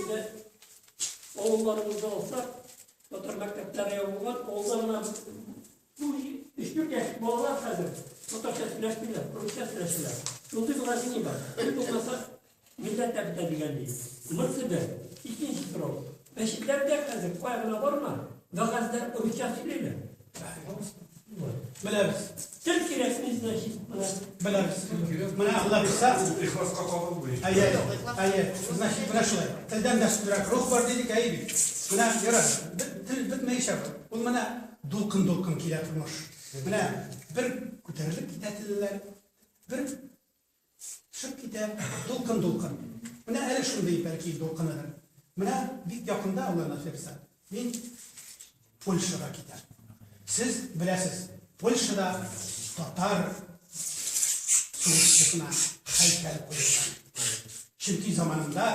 Инде авылларыбызда алсак, татар мәктәпләре ябылган, авылда гына бу өч-дүрт яшь балалар хәзер татарча сөйләшмиләр, русча сөйләшәләр. Шундый положение бар. Тел булмаса, милләт тә бетә дигән ди. Монысы бер. Икенче сорау. Мәчетләрдә хәзер кая гына барма, вәгазьдә русча сөйлиләр. Беләбез. Тел кирәкми, значит, менә. Беләбез. Менә Алла бирсә, Ихласка кагылмый. Әйе, әйе. Значит, менә шулай. Телдән дә өстенрәк рух бар дидек, әйе бит. Менә ярар, тел бетмәячәк. Ул менә дулкын-дулкын килә тормыш. Менә бер күтәрелеп китә телләр, бер төшеп китә, дулкын-дулкын. Менә әле шундый бәлки дулкыныдыр. Менә бик якында, Алла насыйп итсә, мин Польшага китәм. Сез беләсез, Польшада татар сугышчысына һәйкәл куелган. Чөнки заманында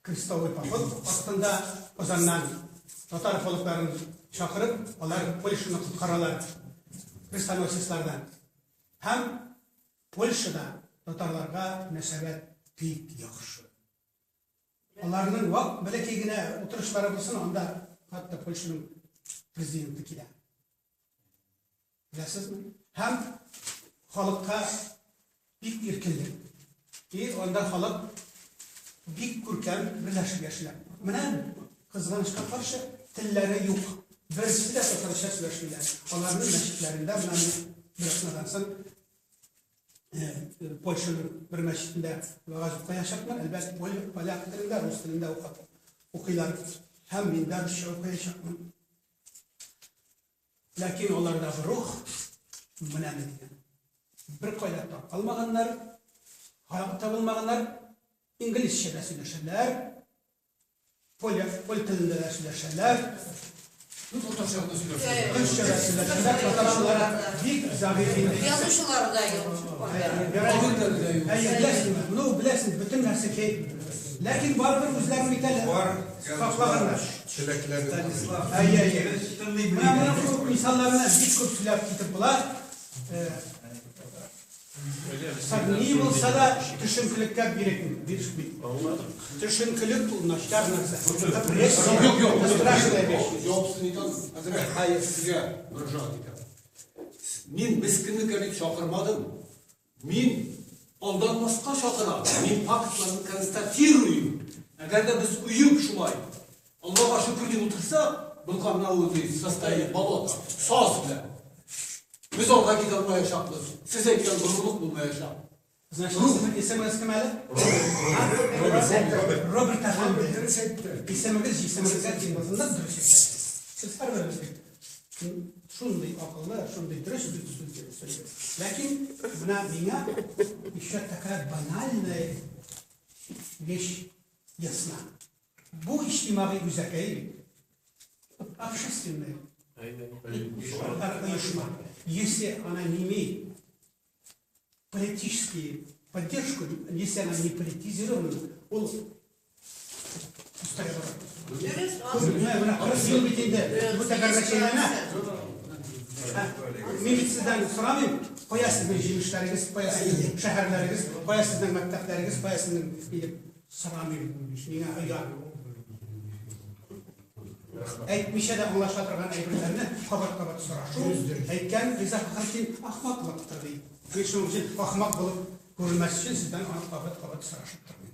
крестовый поход вакытында Казаннан татар халыкларын чакырып, алар Польшаны коткаралар крестоносецлардан. Һәм Польшада татарларга мөнәсәбәт бик яхшы. Аларның вак бәләкәй генә утырышлары булсын, анда хәтта Польшаның президенты килә. Беләсезме? Һәм халыкка бик иркенлек. И анда халык бик күркәм берләшеп яшиләр. Менә кызганычка каршы телләре юк. Берсе дә татарча сөйләшмиләр. Аларның мәчетләрендә менә бер атнадан соң Польшаның бер мәчетендә вәгазь укыячакмын. Әлбәттә, поляк телендә, рус телендә укыйлар. Һәм мин дә русча укыячакмын. Ләкин алардагы рух менә ни дигән. Бер кайда таркалмаганнар, табылмаганнар, инглизчә дә сөйләшәләр, Поляк, поль телендә дә сөйләшәләр. Ну, татарча да сөйләшәләр. Русча да сөйләшәләр, татарчалар бик зәгыйфь инде. Язучылар да юк. Әйе, беләсеңме? Ну, беләсең, бөтен нәрсә кей. Ләкин барыбер үзләрен бит әле саклаганнар. Теләкләре. Әйе, әйе. Менә моның кебек мисалларны бик күп сөйләп китеп була. Ни булса да төшенкелеккә бирешми. Төшенкелек ул начар нәрсә. Депрессия. Юк, юк, Страшная вещь. Җавапсыз нитәм, хәзрәт, Хәер. сезгә мөрәҗәгать итәм. Мин мескенлеккә дип чакырмадым. Мин алданмаска чакырам. Мин фактларны констатирую. Әгәр дә без оеп шулай Аллага шөкер дип утырсак, болгарны состояние болото, саз белән. Без алга китә алмаячакбыз. Сез әйткән горурлык булмаячак. Значит, исемегез кем әле? Роберт әфәнде. Дөрес әйтте. Исемегез җисемегезгә тиң булсын, нык дөрес әйтте. Сез һәрберегез бит шундый акыллы, шундый дөрес сүз сөйлисез. Ләкин менә миңа еще такая банальная вещь ясна. Бу иҗтимагый үзәк әйе бит. Общественная оешма. Если она не имеет политическую поддержку, если она не политизирована, ул пустая бара. Дөрес, Менә менә 40 ел бит инде бу тәгәрмәч әйләнә. Мин бит сездән сорамыйм, кая сезнең җимешләрегез, кая сезнең шәһәрләрегез, кая сезнең мәктәпләрегез, кая сезнең дип сорамыйм. Миңа оят. Әйтмичә дә аңлаша торган әйберләрне кабат-кабат сорашу, әйткән Риза Фәхретдин ахмаклыктыр ди. Мин шуның өчен ахмак булып күренмәс өчен сездән аны кабат-кабат сорашып тормыйм.